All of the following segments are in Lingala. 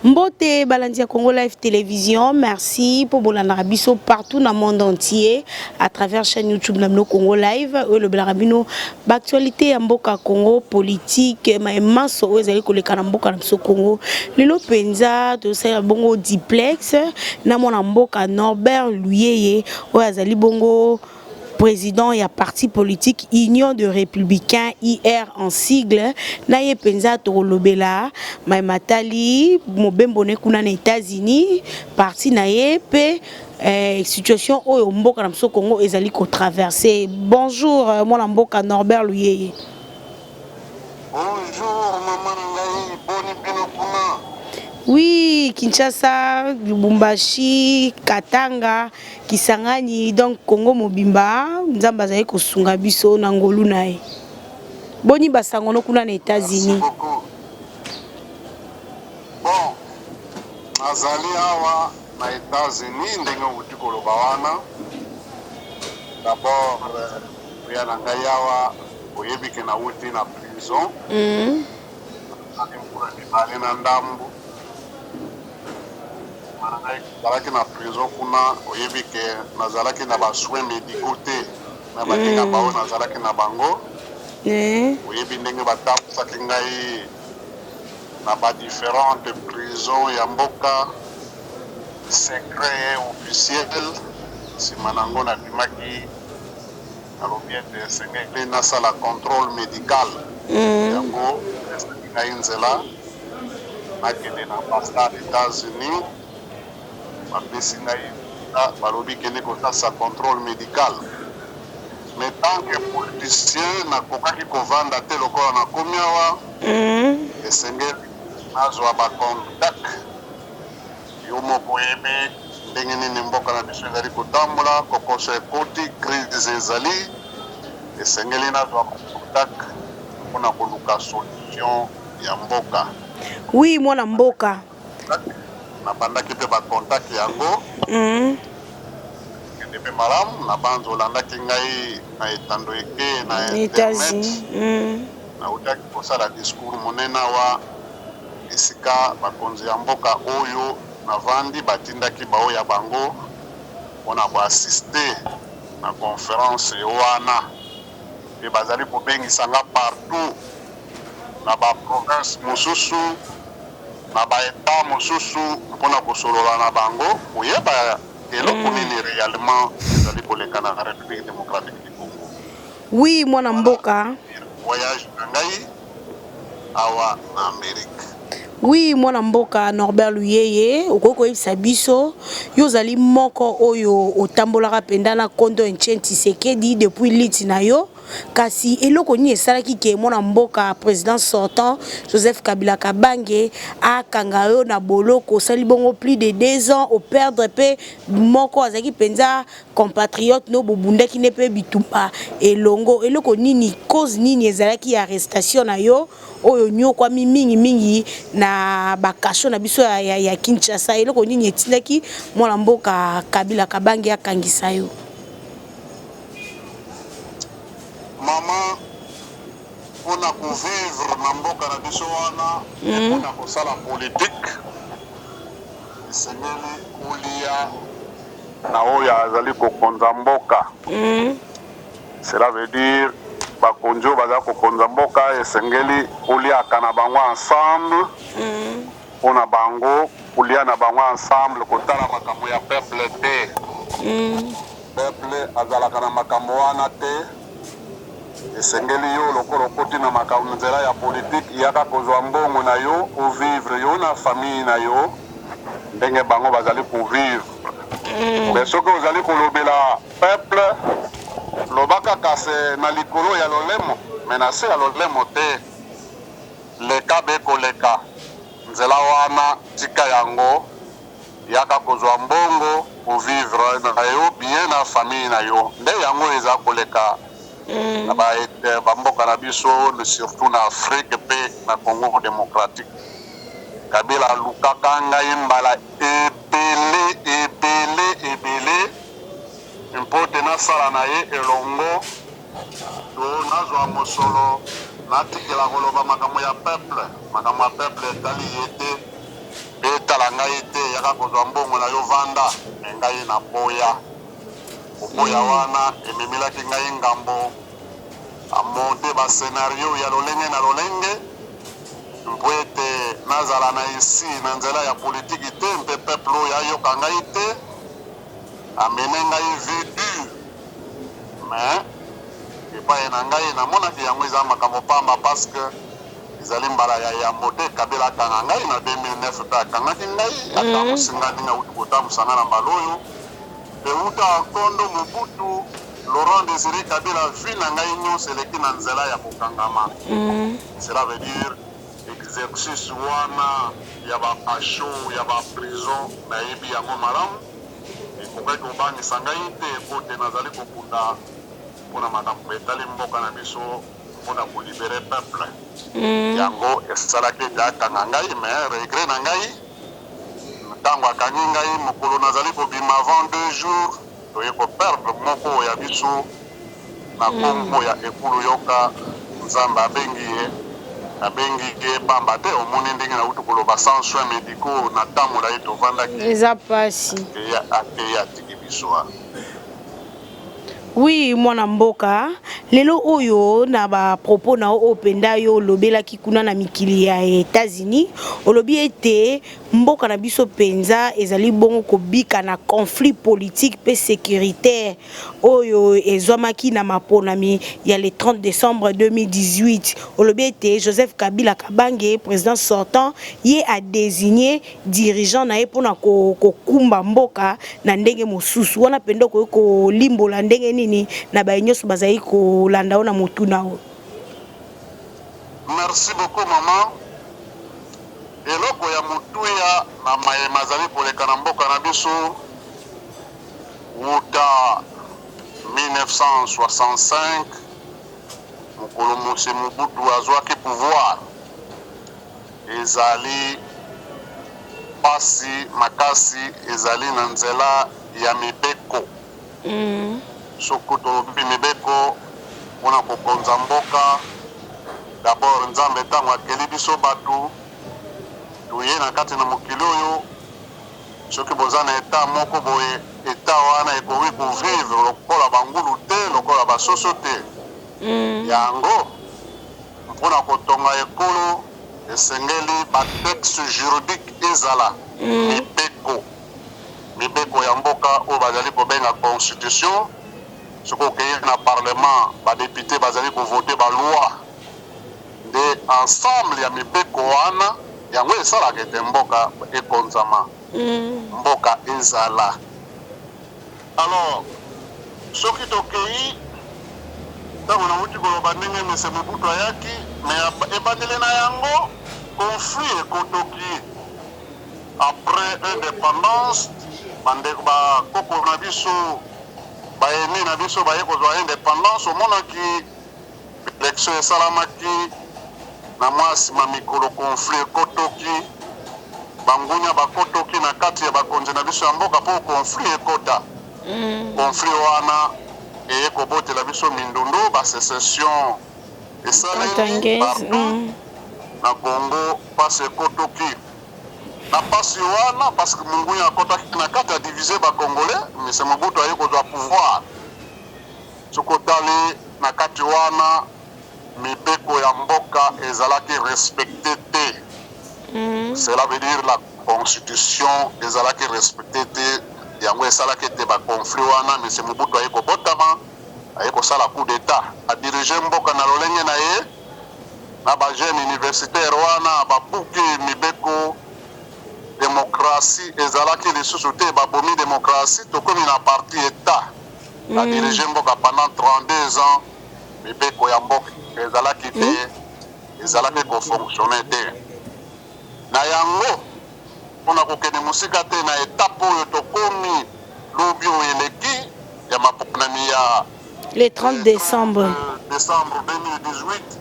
Mbote balandi ya Congo Live Television, merci po bolandaka biso partout na monde entier à travers chaîne YouTube na bino Congo Live oyo elobelaka bino ba actualité ya mboka Congo, politique, maye manso oyo ezali koleka na mboka na biso Congo. Lelo mpenza tosalela bongo duplex na mwana mboka Norbert Luyeye oyo azali bongo President ya parti politique Union de Republicains, UR en sigle, na ye penza tokolobela maye matali mobembo ne kuna na Etats-Unis, parti na ye pe eh, situation oyo mboka na biso Congo ezali ko traverser. Bonjour euh, mwana mboka Norbert Luyeye. Bonjour maman na ngai, boni bino kuna? Oui, Kinshasa, Lubumbashi, Katanga, Kisangani, donc Congo mobimba, Nzambe azali kosunga biso na ngolu na ye. Boni basango no kuna na Etats-Unis? Bon, nazali awa na Etats-Unis ndenge outi koloba wana. D'abord, koya na ngai awa oyebi ke nawuti na prison nasali mbula mibale na ndambu. Nsima na ngai nazalaki na prison kuna, oyebi ke nazalaki na ba soins medicaux te na baninga baoyo nazalaki na bango. Oyebi ndenge batambusaki ngai na ba differentes prisons ya mboka, secret et officiel. Nsima na yango nabimaki. Nalobi ete esengeli nasala controle medical. Yango epesaki ngai nzela nakende na ambassade Etats-Unis. Bapesi ngai visa, balobi kende kosasa controle medical. Mais tant que politicien nakokaki kovanda te lokola nakomi awa, esengeli nazwa ba contact. Yo moko oyebi ndenge nini mboka na biso ezali kotambola, kokoso ekoti, crise ezali, esengeli nazwa contact mpona koluka solution ya mboka. Oui mwana mboka. Nabandaki mpe ba contact yango. Kende mpe malamu, nabanzi olandaki ngai na etando eke na internet. Nawutaki kosala discours monene awa. Esika bakonzi ya mboka oyo navandi batindaki baoyo ya bango mpo na ko assister na conference wana mpe bazali kobengisa nga partout na ba provinces mosusu, na ba etats mosusu mpo na kosolola na bango koyeba eloko nini reellement ezali koleka na Republique democratique du Congo. Oui mwana mboka. Voyage na ngai awa na Amerique. Oui mwana mboka Norbert Luyeye, okoki koyebisa biso yo ozali moko oyo otambolaka mpenza na kondo Etienne Tshisekedi depuis lutte na yo, kasi eloko nini esalaki ke mwana mboka president sortant Joseph Kabila Kabange akanga yo na boloko, osali bongo plus de 2 ans, operdre mpe moko azalaki mpenza Compatriote no bobundaki ne pe bitumba elongo eloko nini cause nini ezalaki ya arrestation na yo oyo onyokwami mingi mingi na ba cachot na biso ya, ya, ya Kinshasa eloko nini etindaki mwana mboka Kabila Kabange akangisa yo? Maman pona ko vivre na mboka na biso wana pona kosala politique esengeli olia na oyo azali kokonza mboka. Cela veut dire bakonzi oyo bazali kokonza mboka esengeli oliaka na bango ensemble mpo na bango kolia na bango ensemble, kotala makambo ya peuple te. Peuple azalaka na makambo wana te. Esengeli yo lokola okoti na makambo nzela ya politique, yaka kozwa mbongo na yo o vivre yo na famille na yo ndenge bango bazali ko vivre. Mais soki ozali kolobela peuple, loba kaka se na likolo ya lolemo, mais na se ya lolemo te. Leka be koleka nzela wana, tika yango, yaka kozwa mbongo o vivre na yo bien na famille na yo. Nde yango eza koleka na ba ba mboka na biso surtout na Afrique pe na Congo democratique. Kabila alukaka ngai mbala ebele ebele ebele mpo te nasala na ye elongo to nazwa mosolo natikela koloba makambo ya peuple. Makambo ya peuple etali ye te mpe. Etala ngai te, yaka kozwa mbongo na yo vanda. Mais ngai naboya. Koboya wana ememelaki ngai ngambo. Amonter ba scenario ya lolenge na lolenge mpo ete nazala na esi na nzela ya politiki te mpe peuple oyo ayoka ngai te. Amene ngai vie dure, mais epai na ngai namonaki yango eza makambo pamba, parce que ezali mbala ya yambo te Kabila akanga ngai. Na 2009 mpe akangaki ngai, atambusi ngai ndenge auti kotambusa ngai na mbala oyo. Mpe wuta nkondo Mobutu Laurent Désiré Kabila, vie na ngai nyonso eleki na nzela ya kokangama. Cela veut dire exercice wana ya bacachot, ya baprison, nayebi yango malamu. Ekokaki kobangisa ngai te po te nazali kobunda mpona makambo etali mboka na biso, mpona kolibérer peuple. Yango esalaki ete akanga ngai. Mais regret na ngai, ntango akangi ngai, mokolo nazali kobima, avant 2 jours toye koperdre moko ya biso na nkombo ya Ekulu Yoka. Nzambe abengi ye, abengi ye pamba te. Omoni ndenge nauti koloba, sans soins médicaux, na ntango na ye tovandaki. Eza pasi. Akei, atiki biso wana. Oui, mwana mboka, lelo oyo na bapropos na oyo mpenza yo olobelaki kuna na mikili ya États-Unis, olobi ete mboka na biso mpenza ezali bongo kobika na conflit politique mpe sécuritaire oyo ezwamaki na maponami ya le 30 décembre 2018. Olobi ete Joseph Kabila Kabange, président sortant, ye adésigné dirigeant na ye mpona kokumba mboka na ndenge mosusu wana. Mpenza okoki kolimbola ndenge nini na baye nyonso bazali kolanda yo na motuna oyo? Merci beaucoup, mama. Eloko ya motuya na mayema azali koleka na mboka na biso wuta 1965, mokolo Mose Mobutu azwaki pouvoir, ezali pasi makasi, ezali na nzela ya mibeko. Soki tolobi mibeko mpona kokonza mboka, d'abord Nzambe ntango akeli biso bato, toye na kati na mokili oyo, soki boza na état moko boye, état wana ekoki kovivre lokola bangulu te, lokola basoso te. Yango mpona kotonga ekolo esengeli batexte juridique ezala, mibeko, mibeko ya mboka oyo bazali kobenga constitution. Soki okei na parlement, badéputé bazali kovoter baloi, nde ensemble ya mibeko wana yango esalaka ete mboka ekonzama, mboka ezala. Alors soki tokei, ntango nauti koloba ndenge mese Mobutu ayaki, mais ebandeli na yango conflit ekotoki après indépendance. Bandeko, bakoko na biso, baeni na biso baye kozwa indépendance, omonaki élection esalamaki na mwa nsima mikolo conflit ekotoki, bangunya bakotoki na kati ya bakonzi na biso ya mboka mpo conflit ekota. Conflit wana eye kobotela biso mindundu, basécession esalemi partout na Congo. Mpasi ekotoki na mpasi wana parce que mungunya akɔtaki na kati, adiviser bacongolais. Mese Mobutu aye kozwa pouvoir. Soki otali na kati wana, mibeko ya mboka ezalaki respecté te. Cela veut dire la constitution ezalaki respecté te. Yango esalaki ete baconflit wana, mese Mobutu aye kobotama, aye kosala coup d'état, adiriger mboka na lolenge na ye na bajeune universitaire wana babuki mibeko. Démocratie ezalaki lisusu te, babomi démocratie, tokomi na parti état. Adiriger mboka pendant 32 ans, mibeko ya mboka ezalaki te, ezalaki kofonctionner te. Na yango, mpona kokende mosika te, na etape oyo tokomi lobi oyo eleki ya maponami ya le 30 décembre. Décembre 2018,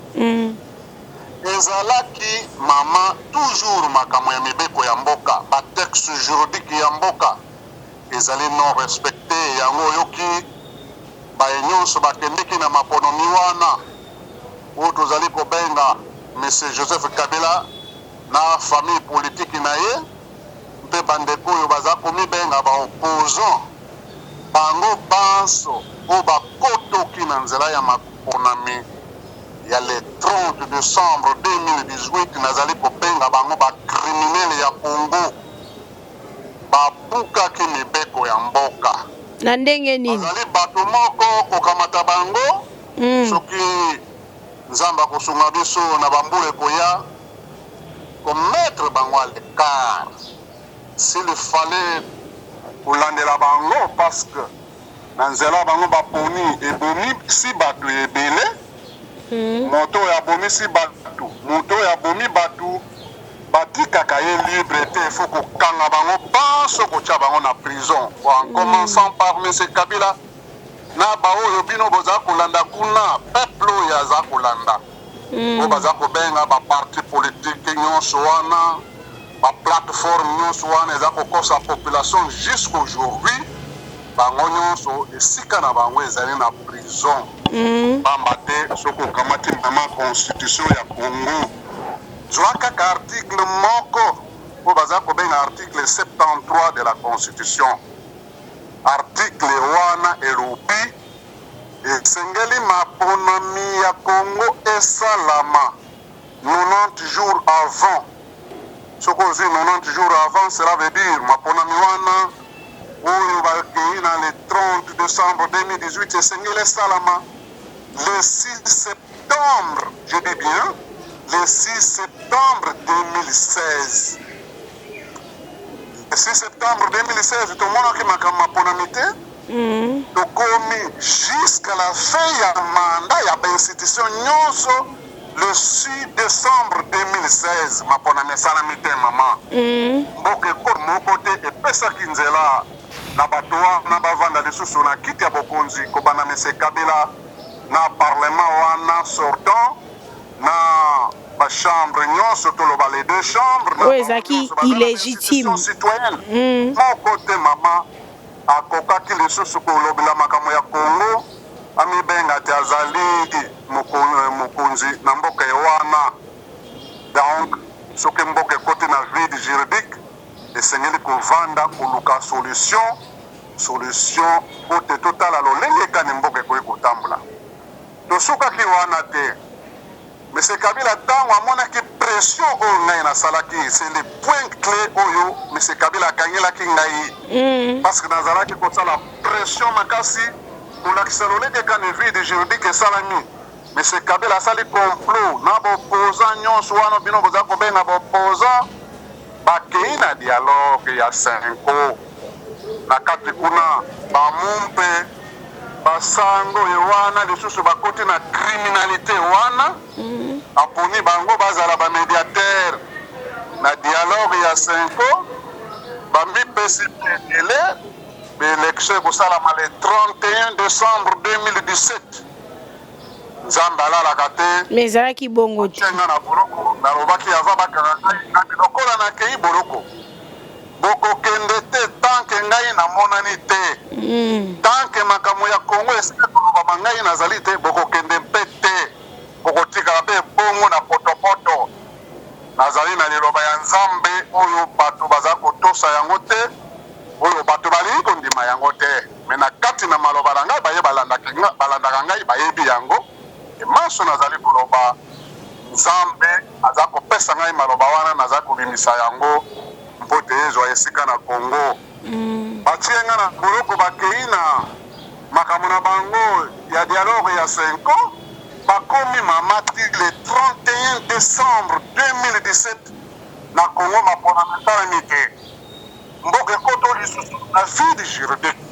ezalaki, mama, toujours makambo ya mibeko ya mboka, batexte juridique ya mboka ezali non respecté. Yango oyoki baye nyonso bakendeki na maponomi wana oyo tozali kobenga monsieur Joseph Kabila na famille politique na ye. Mpe bandeko oyo baza komibenga ba opposants, bango banso oyo bakotoki na nzela ya maponami ya le 30 decembre 2018, nazali kobenga bango ba criminels ya Congo. Babukaki mibeko ya mboka. Na ndenge nini? Bazali bato moko kokamata bango, soki Nzambe akosunga biso na bambula ekoya, komettre bango à l'ecart s'il fallait kolandela bango, parce que na nzela bango baponi ebomisi bato ebele. Moto oyo abomisi bato, moto oyo abomi bato, batikaka ye libre te. Il faut kokanga bango banso, kotia bango na prison. Bon, en commençant par monsieur Kabila na baoyo bino boza kolanda kuna, peuple oyo aza kolanda, oyo baza kobenga baparti politique nyonso wana, baplateforme nyonso wana eza kokosa population jusqu'aujourd'hui, bango nyonso esika na bango ezali na prison. Pamba te soki okamati mama constitution ya Congo, zwa kaka article moko oyo baza kobenga article 73 de la constitution. Article wana elobi esengeli maponami ya Congo esalama 90 jours avant. Soki ozwi 90 jours avant, cela veut dire maponami wana oyo bakei na le 30 décembre 2018 esengeli esalama le 6 septembre, je dis bien le 6 septembre 2016. Le 6 septembre 2016, tomonaki makambo maponami te. Tokomi jusqu'à la fin ya mandat ya bainstitution nyonso le 6 décembre 2016, maponami esalami te. Mama, mboka ekolo moko te epesaki nzela na bato wana bavanda lisusu na kiti ya bokonzi, kobanda monsieur Kabila na parlement wana sortant na bachambre nyonso, toloba les deux chambres na oyo ezalaki bango nyonso baza na illégitime. Institution citoyenne moko te, mama, akokaki lisusu kolobela makambo ya Congo, amibenga te azali mokonzi na mboka ye wana. Donc soki mboka ekoti na vide juridique, esengeli kovanda koluka solution po te totala lolenge ekani mboka ekoki kotambola. Tosukaki wana te. Monsieur Kabila, ntango amonaki pression oyo ngai nasalaki, c'est le point clé oyo monsieur Kabila akangelaki ngai, parce que nazalaki kosala pression makasi kolakisa lolenge kani vide juridique esalami. Monsieur Kabila asali complot na baopposant nyonso wana bino boza kobenga baopposant. Bakei na dialogue ya CENCO. Na kati kuna bamumpe basango ye wana lisusu bakoti na criminalité wana. Aponi bango bazala bamédiateur na dialogue ya CENCO. Bamipesi délai, baélection ekosalama le 31 décembre 2017. Nzambe alalaka te. Mais ezalaki bongo te. Nga na boloko, nalobaki ava bakanga ngai, ngai lokola nakei boloko, bokokende te tant que ngai namonani te. Tant que makambo ya Kongo esika kolobama ngai nazali te, bokokende mpe te, bokotikala mpe bongo na potopoto. Nazali na liloba ya Nzambe oyo bato baza kotosa yango te, oyo bato balingi kondima yango te. Me na kati na maloba na ngai, baye balandaka ngai bayebi yango. Emanso nazali koloba, Nzambe aza kopesa ngai maloba wana, naza kobimisa yango mpo te ezwa esika na Kongo. Batie nga na boloko, bakei na makambo na bango ya dialogue ya CENCO. Bakomi, mama, ti le 31 décembre 2017, na Kongo maponami esalami te. Mboka ekoto lisusu na vide juridique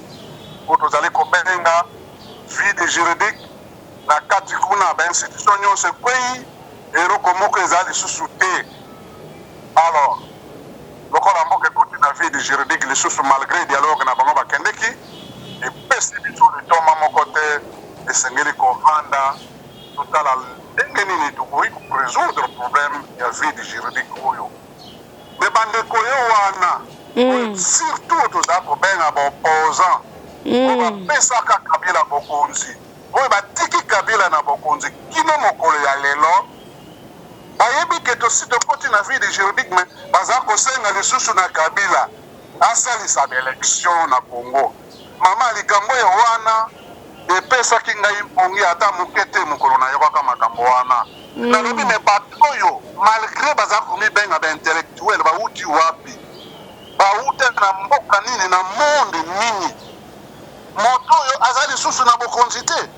oyo tozali kobenga vide juridique. Na kati kuna bainstitution nyonso ekwei, eloko moko eza lisusu te. Alors lokola mboka ekoti na vide juridique lisusu malgré dialogue na bango bakendeki, epesi biso litoma moko te. Esengeli kovanda totala ndenge nini tokoki korésoudre problème ya vide juridique oyo. Me bandeko yo wana, surtout toza kobenga baopposant oyo bapesaka Kabila bokonzi, oyo batiki Kabila na bokonzi kino mokolo ya lelo. Bayebi ke tosi tokoti na vide juridique, mais baza kosenga lisusu na Kabila asalisa baélection na Congo. Mama, likambo oyo wana epesaki ngai mpongi ata moke te. Mokolo nayokaka makambo wana, nalobi: me bato oyo, malgré baza komibenga baintellectuel, bauti wapi? Bauta na mboka nini, na monde nini? Moto oyo aza lisusu na bokonzi te,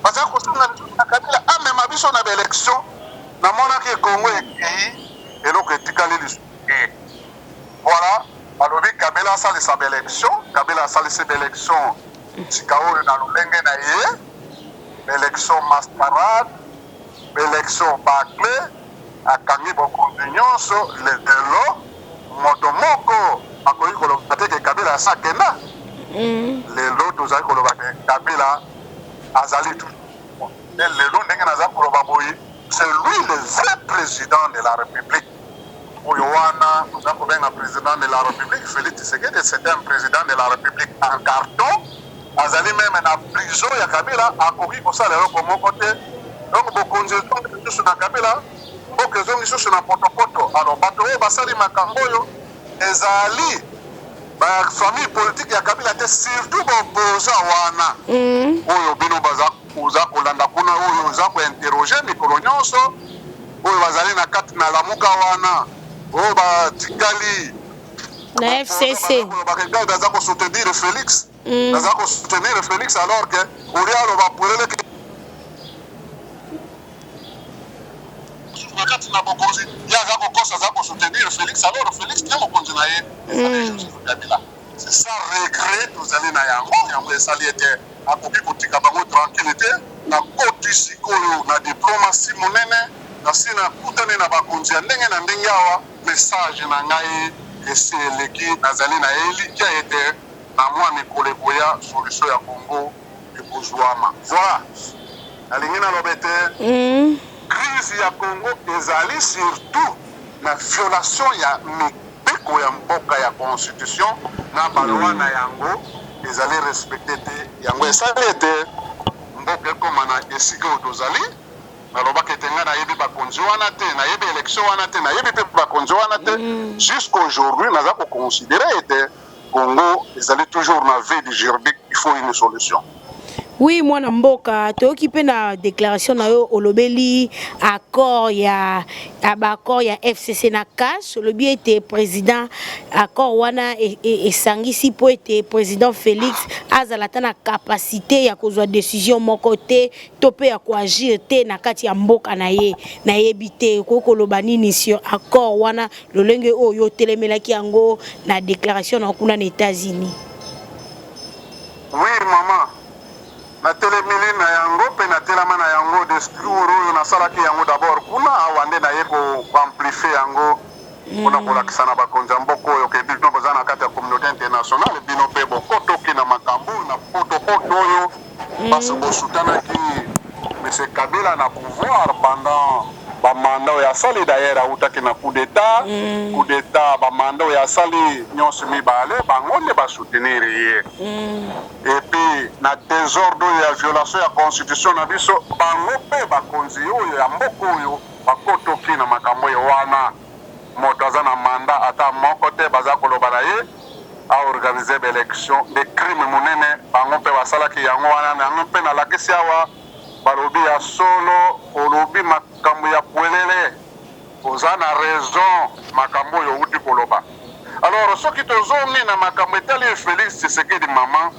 baza kosenga lisusu na Kabila amema biso na baélection. Namonaki Kongo ekei, eloko etikali lisusu te. Voilà, balobi Kabila asalisa baélection. Kabila asalisi baélection sika oyo na lolenge na ye, baélection mascarade, baélection bâclée. Akangi bokonzi nyonso. Lelo moto moko akoki koloba te ke Kabila asa akenda. Lelo tozali koloba ke Kabila azali tu e. Lelo ndenge naza koloba boye, c'est lui le vrai président de la République. Oyo wana toza kobenga président de la République, Félix Tshisekedi, c'est un président de la République en carton. Azali même na prison ya Kabila, akoki kosala eloko moko te. Donc bokonzi ezongi lisusu na Kabila, mboka ezongi lisusu na potopoto. Alors bato oyo basali makambo oyo ezali bafamille politique ya Kabila te, surtout baopposant wana oyo bino baza oza kolanda kuna, oyo oza kointerroger mikolo nyonso, oyo bazali na kati na Lamuka wana, oyo batikali na FCC. Kolobaka aza kosoutenir Félix, aza kosoutenir Félix, alors que olia aloba polele na kati na bokonzi, ye aza kokosa, aza kosoutenir Félix, alors Félix te, mokonzi na ye ezali Joseph Kabila. C'est ça regret tozali na yango. Yango esali ete akoki kotika bango tranquille te. Nakoti sikoyo na diplomatie monene, nasi nakutani na bakonzi ya ndenge na ndenge awa. Message na ngai esi eleki. Nazali na elikya ete na mwa mikolo ekoya, solution ya Congo ekozwama. Voilà, nalingi naloba ete crise ya Congo ezali surtout na violation ya mibeko ya mboka, ya constitution na baloi na yango ezali respecté te. Yango esali ete mboka ekóma na esika oyo tozali. Nalobaki ete ngai nayebi bakonzi wana te, nayebi élection wana te, nayebi mpe bakonzi wana te. Jusqu'aujourd'hui naza koconsidérer ete Congo ezali toujours na vide juridique. Il faut une solution. Oui, mwana mboka, toyoki mpe na déclaration na yo, olobeli accord ya baaccord ya FCC na CACH. Olobi ete président, accord wana esangisi mpo ete président Félix azala ata na capacité ya kozwa décision moko te to mpe ya koagir te na kati ya mboka na ye. Nayebi te, okoki koloba nini sur accord wana, lolenge oyo otelemelaki yango na déclaration na kuna na États-Unis? Oui mama, natelemili na yango mpe natelama na yango. Discours oyo nasalaki yango d'abord kuna, awa nde naye koamplifier yango mpona kolakisa na bakonzi ya mboka oyo ke bino boza na kati ya communauté internationale, bino mpe bokotoki na makambo na potopoto oyo, parce bosutanaki M. Kabila na pouvoir pendant bamanda oyo asali. D'ailleurs autaki na coup d'état. Coup d'état, bamanda oyo asali nyonso mibale, bango nde basoutenir ye. Et puis na désordre oyo ya violation ya constitution na biso, bango mpe bakonzi oyo ya mboka oyo bakotoki na makambo oyo wana. Moto aza na mandat ata moko te, baza koloba na ye aorganiser baélection de crime monene, bango mpe basalaki yango wana. Yango mpe nalakisi awa. Balobi ya solo, olobi makambo ya pwelele, oza na raison, makambo oyo outi koloba. Alors soki tozongi na makambo etali Félix Tshisekedi, mama,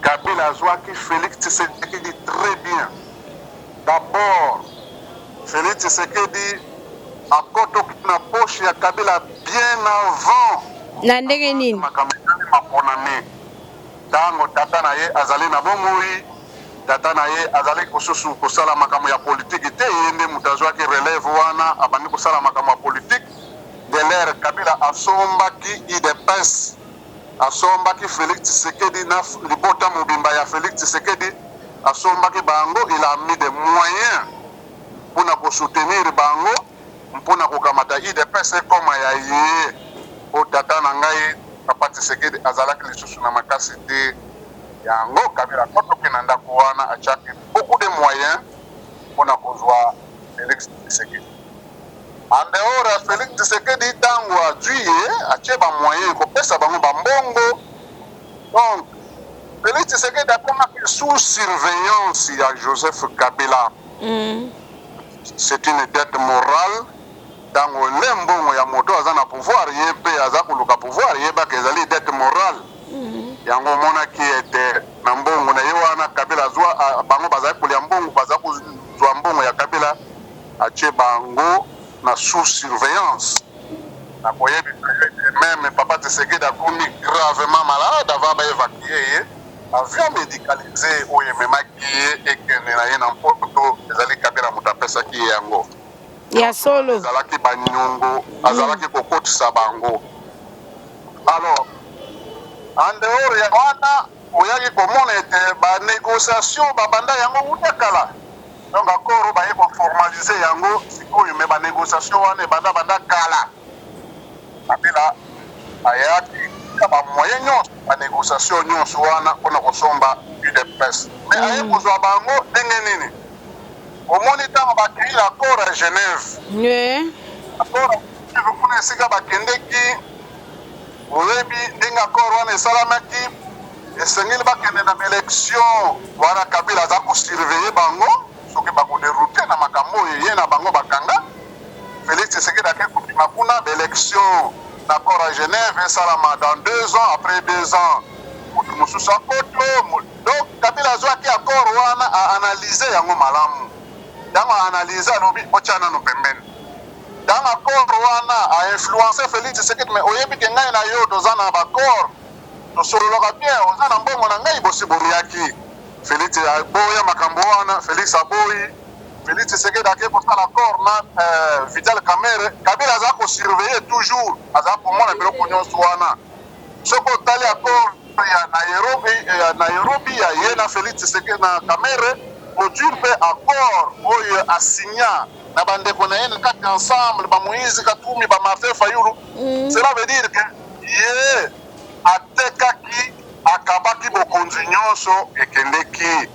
Kabila azwaki Félix Tshisekedi très bien. D'abord Félix Tshisekedi akotoki na poche ya Kabila bien avant. Na ndenge nini? Makambo etali maponami, ntango tata na ye azali na bomoi, tata na ye azali kosusu kosala makambo ya politike te, ye nde moto azwaki relève wana, abandi kosala makambo ya politike. Délai Kabila asombaki UDPS, asombaki Félix Tshisekedi na libota mobimba ya Félix Tshisekedi, asombaki bango. Il a mis des moyens mpona kosoutenir bango, mpona kokamata UDPS ekoma ya ye, po tata na ngai papa Tshisekedi azalaki lisusu na makasi te. Yango Kabila akotoki na ndako wana, atiaki beaucoup de moyens mpona kozwa Félix Tshisekedi. En dehors ya Félix Tshisekedi, ntango azwi ye, atie bamoyen kopesa bango bambongo. Donc Félix Tshisekedi akomaki sous surveillance ya Joseph Kabila. C'est une dette morale. Ntango le mbongo ya moto aza na pouvoir, ye mpe aza koluka pouvoir, yebaka ezali dette morale. Yango omonaki ete na mbongo na ye wana Kabila azwa, bango bazali kolia mbongo, baza kozwa mbongo ya Kabila, atie bango na sous surveillance. Nakoyebisa yo ete même papa Tshisekedi akomi gravement malade, avant baévacue ye, avion médicalisé oyo ememaki ye ekende na ye na Mpoto, ezali Kabila moto apesaki ye yango. Ya solo. Ezalaki banyongo azalaki kokotisa bango. Alors, en dehors ya wana, oyaki komona ete banégociation babanda yango wuta kala. Donc accord oyo baye koformaliser yango sikoyo, mais banégociation wana ebanda banda kala. Kabila ayaki ya bamoyen nyonso, banégociation nyonso wana mpona kosomba UDPS. Mais aye kozwa bango ndenge nini? Omoni, ntango bakei na accord ya Genève, accord ya Genève kuna esika bakendeki, oyebi ndenge accord wana esalamaki, esengeli bakende na baélection wana. Kabila aza kosurveiller bango soki bakodérouter na makambo oyo ye na bango bakanga. Félix Tshisekedi ake kobima kuna, baélection na accord ya Genève esalama dans 2 ans. Après 2 ans, moto mosusu akoto. Donc Kabila azwaki accord wana, aanalyse yango malamu. Ntango aanalyse, alobi otya nano pembeni. Ntango accord wana ainfluence Félix Tshisekedi, mais oyebi ke ngai na yo toza na baaccord, tosololaka bien, oza na mbongo na ngai, bosi boliaki. Félix aboya makambo wana. Félix aboyi. Félix Tshisekedi ake kosala accord na Vital Kamerhe. Kabila aza kosurveiller toujours, aza komona biloko nyonso wana. Soki otali accord ya Nairobi, ya Nairobi ya ye na Félix Tshisekedi na Kamerhe, ozwi mpe accord oyo asigna na bandeko na ye na kati ensemble, bamoïse Katumbi, bamartin Fayulu. Cela veut dire que ye atekaki, akabaki bokonzi nyonso, ekendeki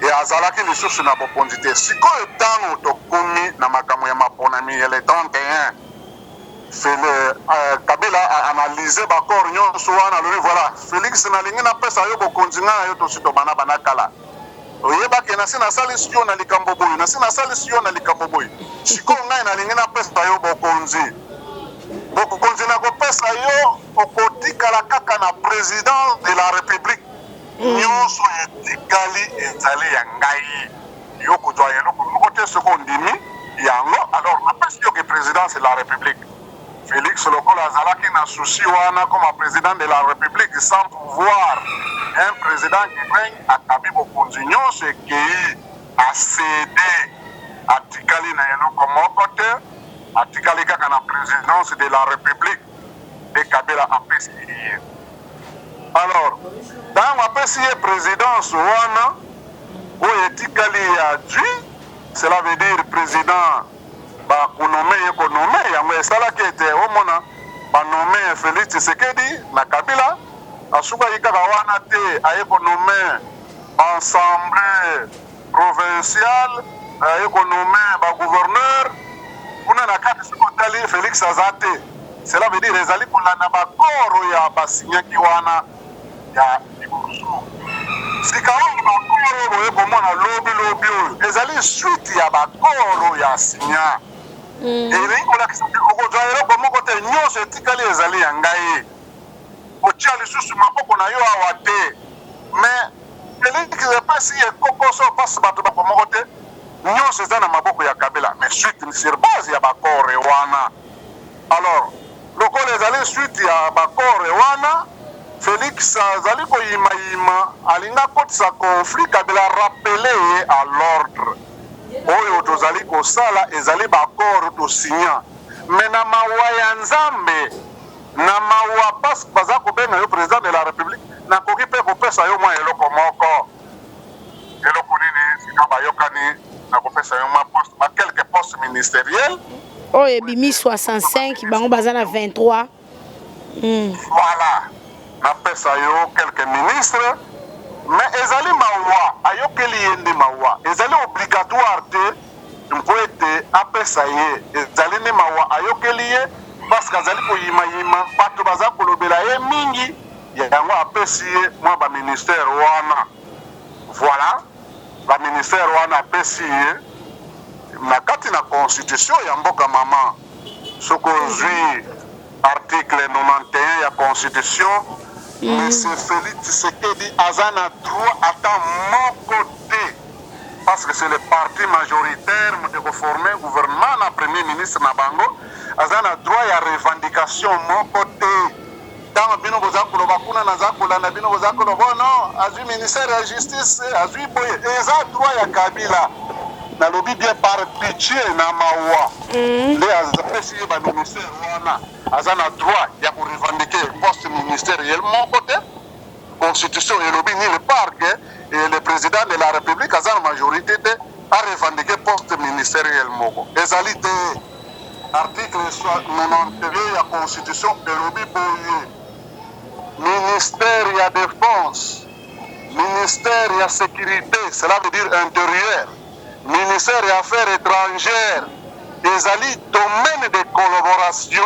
e azalaki lisusu na bokonzi te. Sikoyo, ntango tokomi na makambo ya maponami ya le 31, Fele, Kabila aanalyse baaccord nyonso wana, alobi: "Voilà, Félix, nalingi napesa yo bokonzi. Ngai na yo tosi tobanda banda kala. Oyebake nasi nasalisi yo na likambo boye, nasi nasalisi yo na likambo boye. Sikoyo ngai nalingi napesa yo bokonzi. Bokonzi nakopesa yo, okotikala kaka na président de la République. Nyonso etikali ezali ya ngai. Yo kozwa eloko moko te. Soki ondimi yango, alors napesi yo ke présidence de la République." Félix, lokola azalaki na souci wana, comme président de la République sans pouvoir, un président qui règne, akabi bokonzi nyonso, ekei, acéder, atikali na eloko moko te, atikali kaka na présidence de la République nde Kabila apesi ye. Alors, ntango apesi ye présidence wana oyo etikali ya dui, cela veut dire président bakonommer ye, konommer yango esalaki ete omona banommer Félix Tshisekedi na Kabila. Asukaki kaka wana te, aye konommer baassemblée provinciale, aye konommer bagouverneur kuna na kati. Soki otali, Félix aza te. Cela veut dire ezali kolanda baaccord oyo ya basinyaki wana ya liboso. Sika oyo, baaccord oyo boye komona lobi lobi oyo ezali suite ya baaccord oyo ya signa. Elingi kolakisa te okozwa eloko moko te, nyonso etikali ezali ya ngai, kotia lisusu maboko na yo awa te. Mais Félix epesi ekokoso mpasi, bato bako moko te, nyonso eza na maboko ya Kabila. Mais suite sur base ya baaccord wana. Alors, lokola ezali suite ya baaccord wana, Félix azali koyimayima, alingi akotisa conflit. Kabila rappeler ye à l'ordre: oyo tozali kosala ezali baaccord tosinya. Mais na mawa ya Nzambe, na mawa, parce baza kobenga yo président de la République, nakoki mpe kopesa yo mwa eloko moko. Eloko nini? Sika bayokani na kopesa yo mwa poste, ba quelques postes ministériels. Oyo ebimi 65, bango baza na 23. Voilà, napesa yo quelques ministres. Mais ezali mawa, ayokeli ye nde mawa. Ezali obligatoire te, mpo ete ete apesa ye. Ezali nde mawa ayokeli ye parce que azali koyimayima, bato baza kolobela ye mingi, yango apesi ye mwa ba ministère wana. Voilà, ba ministère wana apesi ye na kati na constitution ya mboka mama. Soki ozwi article 91 ya constitution, Monsieur Félix Tshisekedi aza na droit ata moko te, parce que c'est le parti majoritaire moto ekoforme gouvernement na premier ministre na bango. Aza na droit ya revendication moko te. Ntango bino boza koloba kuna, naza kolanda bino, boza koloba: "Oh non, azwi ministère ya justice, azwi boye." Eza droit ya Kabila. Nalobi bien, par pitié na mawa nde apesi ye baministère wana. Aza na droit ya korevendiquer poste ministériel moko te. Constitution elobi nulle part que le président de la République aza na majorité te, arevendiquer poste ministériel moko ezali te. Article 92 ya constitution elobi boye: ministère ya défense, ministère ya sécurité, cela veut dire intérieur, ministère ya affaires étrangères, ezali domaine de collaboration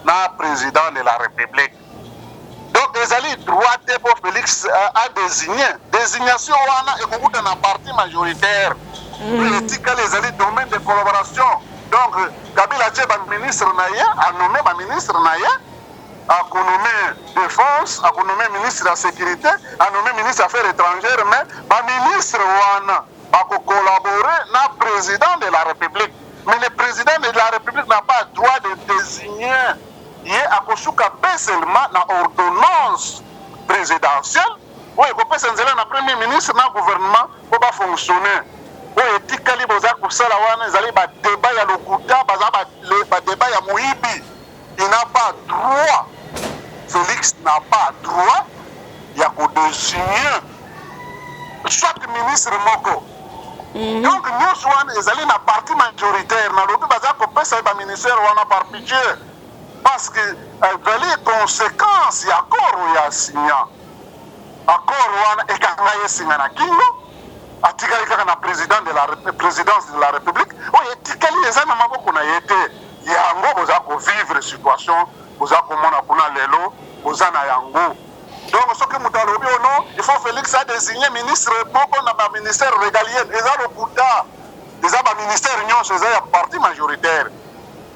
na président de la République. Donc ezali droit te mpo Félix adésigne. Désignation wana ekokuta na parti majoritaire. Etikali ezali domaine de collaboration. Donc Kabila atie baministre na ye, anome baministre na ye, akonome défense, akonome ministre ya sécurité, anome ministre affaires étrangères, mais baministre wana bakocollabore na président de la République. Mais le président de la République n'a pas droit de désigner. Ye akosuka mpe seulement na ordonnance présidentielle oyo ekopesa nzela na premier ministre na gouvernement mpo bafonctionne. Oyo etikali boza kosala wana ezali badébat ya lokuta, baza badébat ya moyibi. Il n'a pas droit, Félix n'a pas droit ya kodésigne soit ministre moko. Donc nyonso wana ezali na parti majoritaire. Nalobi, baza kopesa ye baministère wana par pitié, parce que ezali conséquence ya accord oyo asigna. Accord wana ekanga ye singa na kingo, atikali kaka na président de la présidence de la République. Oyo etikali eza na maboko na ye te. Yango boza kovivre situation boza komona kuna lelo, boza na yango. Donc soki moto alobi: "Oh non, il faut Félix adésigne ministre moko na baministère régalienne", eza lokuta. Eza baministère nyonso eza ya parti majoritaire.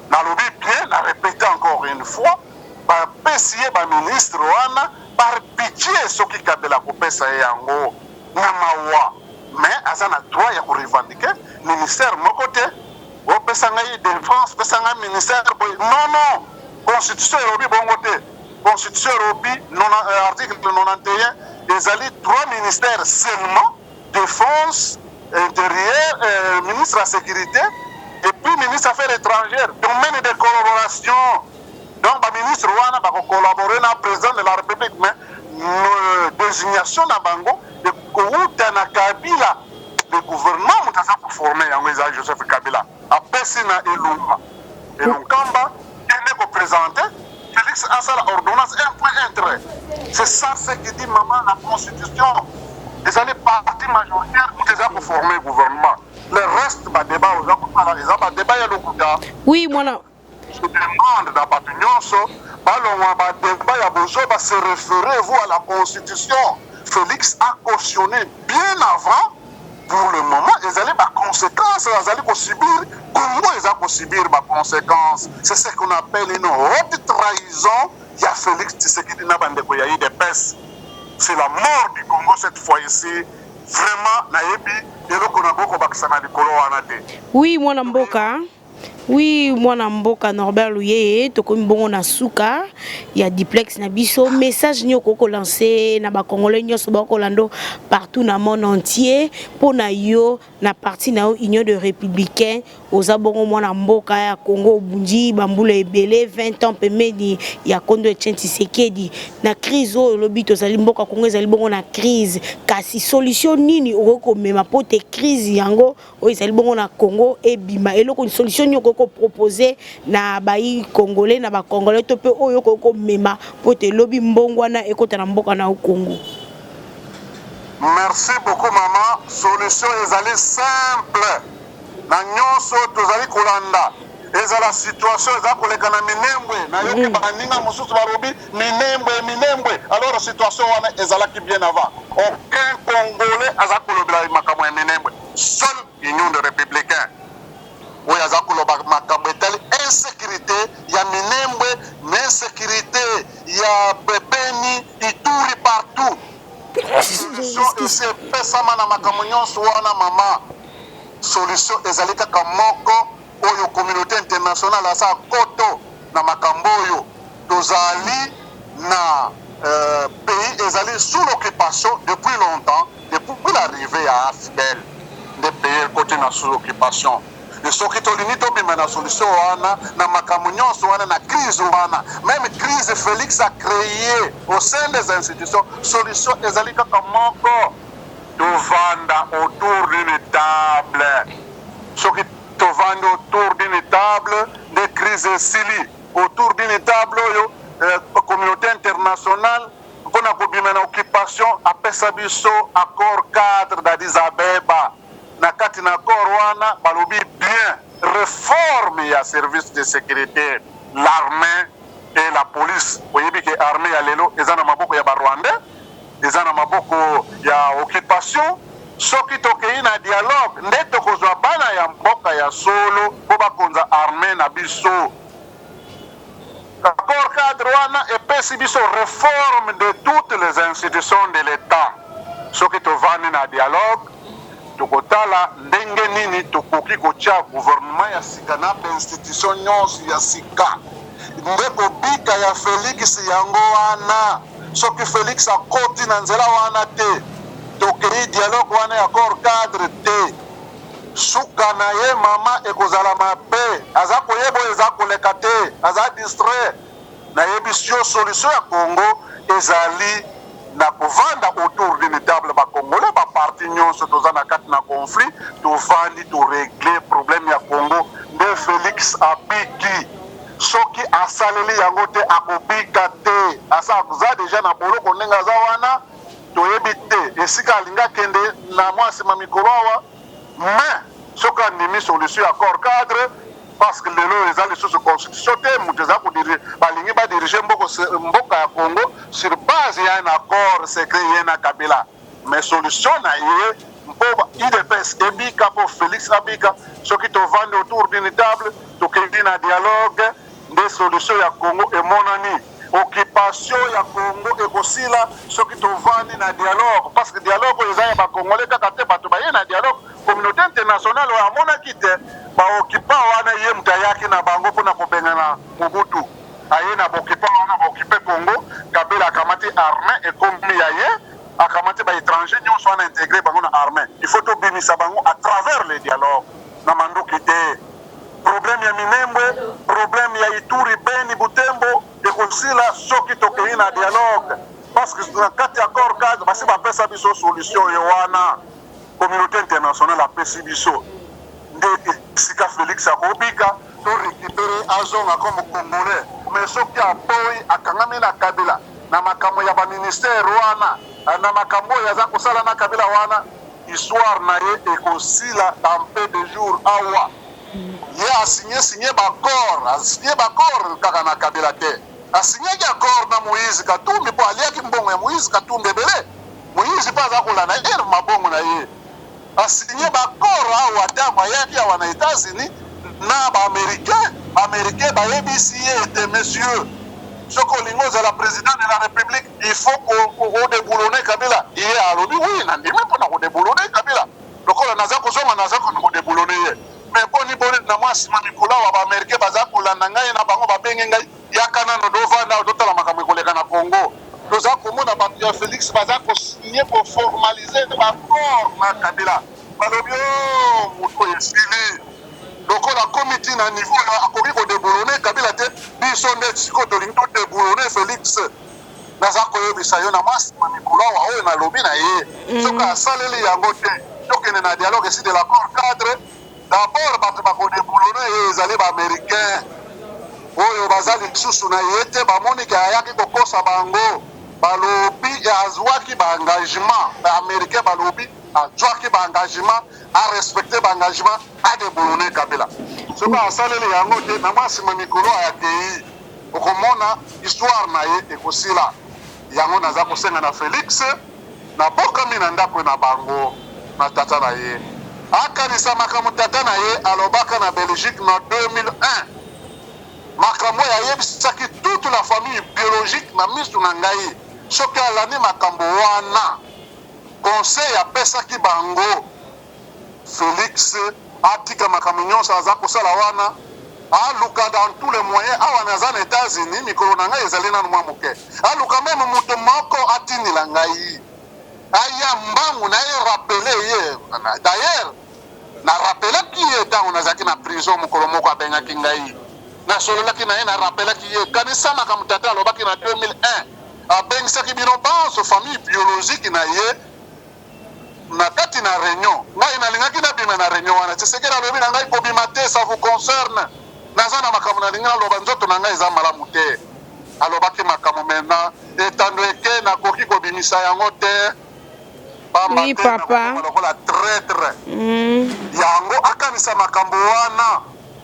Nalobi bien, na répété encore une fois, bapesi ye baministre wana par pitié. Soki Kabila kopesa ye yango na mawa, mais aza na droit ya korevendiquer ministère moko te. Opesa ngai défense, pesa ngai ministère boye, non, non, constitution elobi bongo te. Constitution elobi, article 91, ezali trois ministères seulement: défense, intérieur, ministre ya sécurité et puis ministre affaires étrangères. Domaine de collaboration. Donc baministre wana bakocollabore na président de la République, mais désignation na bango ekowuta na Kabila. Le gouvernement moto aza koforme yango eza Joseph Kabila. Apesi na Elunga Elunkamba, ende koprésente Félix, asala ordonnance, un point un trait. C'est ça ce qui dit, maman, la constitution. Ezali parti majoritaire moto eza koforme gouvernement. Le reste, badébat oza kosala eza badébat ya lokuta. Oui, mwana. Je demande na bato nyonso balongwa badébat ya bozoba. Se référez-vous à la constitution. Félix a cautionné bien avant. Pour le moment, ezali baconséquence azali kosubir, Congo eza kosubir baconséquence. C'est ce qu'on appelle une haute trahison ya Félix Tshisekedi na bandeko ya UDPS. C'est la mort du Congo cette fois ici. Vraiment, nayebi eloko na bokobakisa na likolo wana te. Oui, mwana mboka. Oui, mwana mboka Norbert Luyeye, tokomi bongo na suka ya duplex na biso. Message nini okoki kolancer na bacongolais nyonso bakolanda partout na monde entier mpo na yo, na parti na yo Union de Républicain? Oza bongo mwana mboka ya Congo, obundi bambula ebele, 20 ans pembeni ya kondo Etienne Tshisekedi. Na crise oyo olobi tozali, mboka Congo ezali bongo na crise, kasi solution nini okoki komema mpo te crise yango oyo ezali bongo na Congo ebima? Eloko, solution nini okoki kopropose na bayi congolais, na bacongolais, to mpe oyo okoki komema mpo te elobi mbongo wana ekota na mboka na yo Congo? Merci beaucoup, mama. Solution ezali simple. Na nyonso tozali kolanda, ezala situation eza koleka na Minembwe. Nayoki baninga mosusu balobi Minembwe, Minembwe. Alors situation wana ezalaki bien avant. Aucun Congolais aza kolobela makambo ya Minembwe, seul Union de Républicains oyo aza koloba makambo etali insécurité ya Minembwe na insécurité ya Beni, Ituri, partout. Solution esi epesama na makambo nyonso wana, mama. Solution ezali kaka moko oyo communauté internationale aza koto na makambo oyo tozali na pays ezali sous l'occupation depuis longtemps. Depuis l'arrivée ya AFDL nde pays ekoti na sous occupation. E soki tolingi tobima na solution wana, na makambo nyonso wana, na crise wana, même crise Félix a créé au sein des institutions, solution ezali kaka moko: tovanda autour d'une table. Soki tovandi autour d'une table, nde crise esili. Autour d'une table oyo communauté internationale, mpona kobima na occupation, apesa biso accord cadre d'Addis Abeba. Na kati na accord wana balobi bien réforme ya service de sécurité, l'armée et la police. Oyebi ke armée ya lelo eza na maboko ya Barwandais, eza na maboko ya occupation. Soki tokei na dialogue, nde tokozwa bana ya mboka ya solo mpo bakonza armée na biso. Accord cadre wana epesi biso réforme de toutes les institutions de l'État. Soki tovandi na dialogue, tokotala ndenge nini tokoki kotia gouvernement ya sika na bainstitution nyonso ya sika. Nde kobika ya Félix yango wana. Soki Félix akoti na nzela wana te, tokei dialogue wana ya accord cadre te, suka na ye, mama, ekozala mabe. Aza koyeba oyo eza koleka te, aza distrait. Nayebisi yo, solution ya Congo ezali na kovanda autour d'une table. Bacongolais, baparti nyonso toza na kati na conflit, tovandi, torégler problème ya Congo, nde Félix abiki. Soki asaleli yango te, akobika te. Aza déjà na boloko ndenge aza wana. Toyebi te esika alingi akende na mwa nsima mikolo awa. Mais soki andimi solution ya accord cadre, parce que lelo eza lisusu constitution te, moto eza kodiriger, balingi badiriger mboka ya Congo sur base ya un accord secret ye na Kabila. Mais solution na ye mpo UDPS ebika, mpo Félix abika, soki tovandi autour d'une table, tokendi na dialogue, nde solution ya Congo emonani. Occupation ya Congo ekosila soki tovandi na dialogue, parce que dialogue oyo eza ya Bacongolais kaka te. Bato baye na dialogue, communauté internationale oyo amonaki te baoccupants wana, ye moto ayaki na bango mpona kobengana Mobutu. Aye na baoccupants wana, baoccuper Congo. Kabila akamati armée, ekomi ya ye. Akamati baétranger nyonso wana, intégrer bango na armée. Il faut tobimisa bango à travers le dialogue, na manduki te. Problème ya Minembwe, problème ya Ituri, Beni, Butembo ekosila soki tokei na dialogue, parce que na kati ya accord cadre basi bapesa biso solution oyo wana. Communauté internationale apesi biso, nde esika Félix akobika, to récupérer, azonga comme Congolais. Mais soki aboyi, akangami na Kabila na makambo ya baministère wana, na makambo oyo aza kosala na Kabila wana, histoire na ye ekosila dans peu de jours awa. Ye asigner signer baaccord, asigner baaccord kaka na Kabila te, asignaki accord na Moïse Katumbi, mpo aliaki mbongo ya Moïse Katumbi ebele. Moïse mpe aza kolanda ye mabongo na ye. Asigner baaccord awa ntango ayaki awa na États-Unis na Baaméricain. Baaméricain bayebisi ye ete: "Monsieur, soki olingi ozala président de la République, il faut odéboulonner Kabila." Ye alobi: "Oui, nandimi mpona kodéboulonner Kabila. Lokola naza kozonga, naza kona kodéboulonner ye." Mais boni boni, na mwa nsima mikolo awa, Baaméricain baza kolanda ngai na bango, babenge ngai: "Yaka nano, dovanda, totala makambo ekoleka na Congo." Toza komona bato ya Félix baza kosigner, koformaliser baaccord na Kabila. Balobi: "O moto oyo esili, lokola akomi ntina niveau akoki kodéboulonner Kabila te, biso nde sikoyo tolingi todéboulonner Félix." Naza koyebisa yo, na mwa nsima mikolo awa oyo nalobi na ye, soki asaleli yango te, tokende na dialogue esi de l'accord cadre, d'abord bato bakodéboulonner ye ezali Baaméricain oyo baza lisusu na ye te. Bamoni ke ayaki kokosa bango. Balobi azuaki ba engagement, ba americains balobi azuaki ba engagement, a respecter ba engagement, a deboulonner Kabila. Soki asaleli yango te, na mwa sima mikolo akeyi, okomona histoire na ye ekosila. Yango naza kosenga na Felix, nabokami na ndako na bango na tata na ye, akanisa makambo tata na ye alobaka na Belgique na 2001. Makambo oyo ayebisaki toute la famille biologique na misu na ngai, soki alandi makambo wana, conseil apesaki bango, Felix atika makambo nionso aza kosala wana, aluka dans tous les moyens, awa naza na Etats Unis, mikolo na ngai ezali nanu mwa moke, aluka meme moto moko atindela ngai aya mbangu na ye rappeler ye, d'ailleurs Na rappelaki ye tango nazalaki na prison mokolo moko abengaki ngai nasololaki na ye na rappelaki ye kanisa makambo tata alobaki na 2001 abengisaki bino banso famille biologique na ye na kati na reunion ngai nalingaki nabima na reunion wana Tshisekedi alobi na ngai kobima te ça vous concerne naza na makambo nalingi naloba nzoto na ngai eza malamu te alobaki makambo maintenant etando eke nakoki kobimisa yango te Pamba Oui te papa. nakokoma lokola traitre. Yango akanisa makambo wana.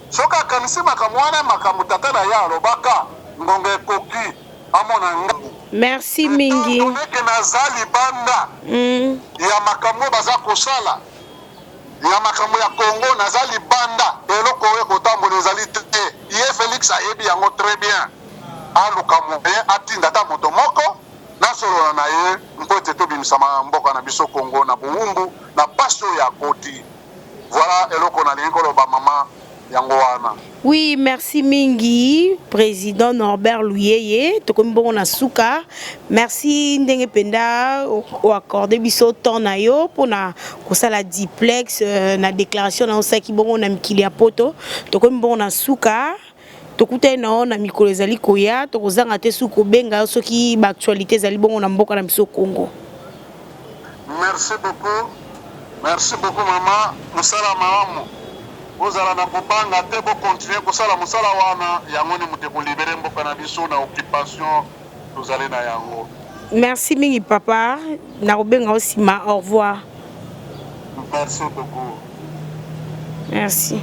Soki akanisi makambo wana, makambo tata na ye alobaka, ngonga ekoki amona ngambo. Merci Etant mingi. donne que naza libanda ya makambo oyo baza kosala, ya makambo ya Congo, naza libanda, eloko oyo ekotambola ezali te. Ye Felix ayebi yango très bien. Aluka moyen atinda ata moto moko. Nasolola na ye mpo ete tobimisa mboka na biso Congo na bowumbu na pasi oyo akoti. Voilà eloko nalingi koloba maman yango wana. Oui merci mingi president Norbert Luyeye tokomi bongo na suka merci ndenge penda o accorde biso temps na yo pona kosala duplex euh, na déclaration na osaki bongo na mikili ya poto tokomi bongo na suka. Tokutani na yo na mikolo ezali koya, tokozanga te soki kobenga yo soki ba actualites ezali bongo na mboka na biso Congo. Merci beaucoup merci beaucoup maman musala malamu bozala na kobanga te bo continuer kosala musala wana yango nde moto eko libere mboka na biso na occupation tozali na yango. Merci mingi papa, nakobenga yo sima, au revoir. Merci beaucoup. Merci.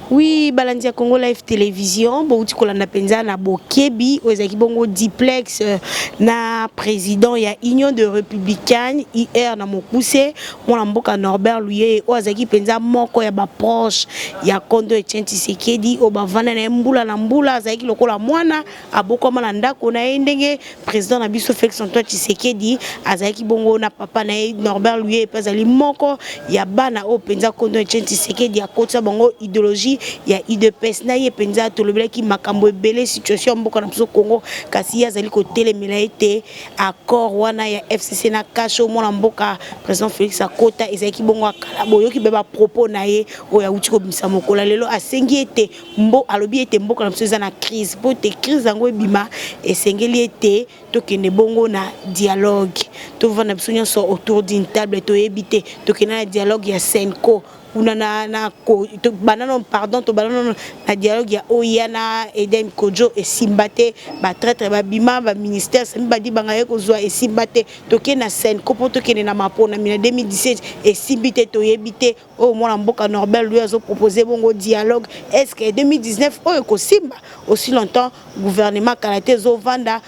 Oui, balandi ya Congo Live Television, bouti kolanda mpenza na bokebi oyo ezalaki bongo duplex euh, na président ya Union de Républicaine IR na mokuse mwana mboka Norbert Luyeye oyo azalaki mpenza moko ya ba proche ya Kondo Etienne Tshisekedi oyo bavanda na ye mbula na mbula, azalaki lokola mwana abokwama na ndako na ye ndenge président na biso Félix Antoine Tshisekedi azalaki bongo na papa na ye Norbert Luyeye mpe azali moko ya bana oyo mpenza Kondo Etienne Tshisekedi akotisa bango idéologie ya UDPS na ye mpenza tolobelaki makambo ebele situation ya mboka na biso Congo kasi ye azali kotelemela ete accord wana ya FCC na CACH oyo mwana mboka président Félix akota ezalaki bongo akala boyoki be ba propos na ye oyo awuti kobimisa mokolo lelo asengi ete mbo alobi ete mboka na biso eza na crise mpo te crise yango ebima esengeli ete tokende bongo na dialogue tovanda biso nyonso autour d'une table toyebi te tokende na dialogue ya CENCO kuna na, na ko, to, banda no pardon tobanda nono na dialogue ya oya na Eden Kojo esimba te ba traitre babima ba ministère sami badibanga ye kozwa esimba te toke na CENCO mpo tokende na maponami na 2017 esimbi te toyebi te oyo mwana mboka Norbert lui azo proposer bongo dialogue est ce que 2019 oyo ekosimba aussi longtemps gouvernement kala te ezovanda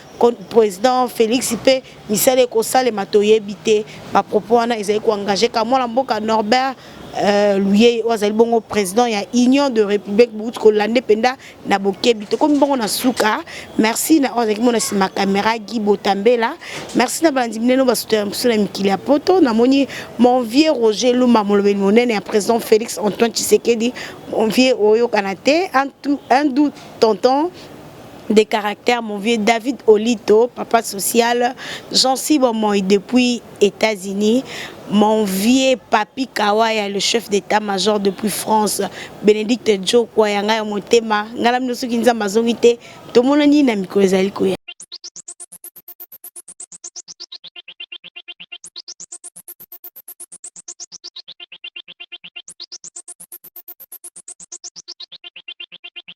président Félix mpe misala ekosalema toyebi te ba propos wana ezali ko engager ka mwana mboka Norbert euh, Luyeye oyo azali bongo président ya Union de République bouti kolande mpenza na bokebi tokomi bongo na suka merci na oyo azalaki mona nsima caméra Guy Botambela merci na balandi minene basuta biso na mikili ya poto namoni mon vieux Roger Luma molobeli monene ya président Félix Antoine Tshisekedi mon vieux oyokana te un doux tonton de caractère, mon vieux David Olito, papa social, Jean Sibomoy depuis États-Unis, mon vieux Papi Kawaya, le chef d'état-major depuis France, Bénédicte Djokwa, Yanga Motema, Ngala Mnosuki Nzamba Zongite, tomonani na mikolo ezali koya.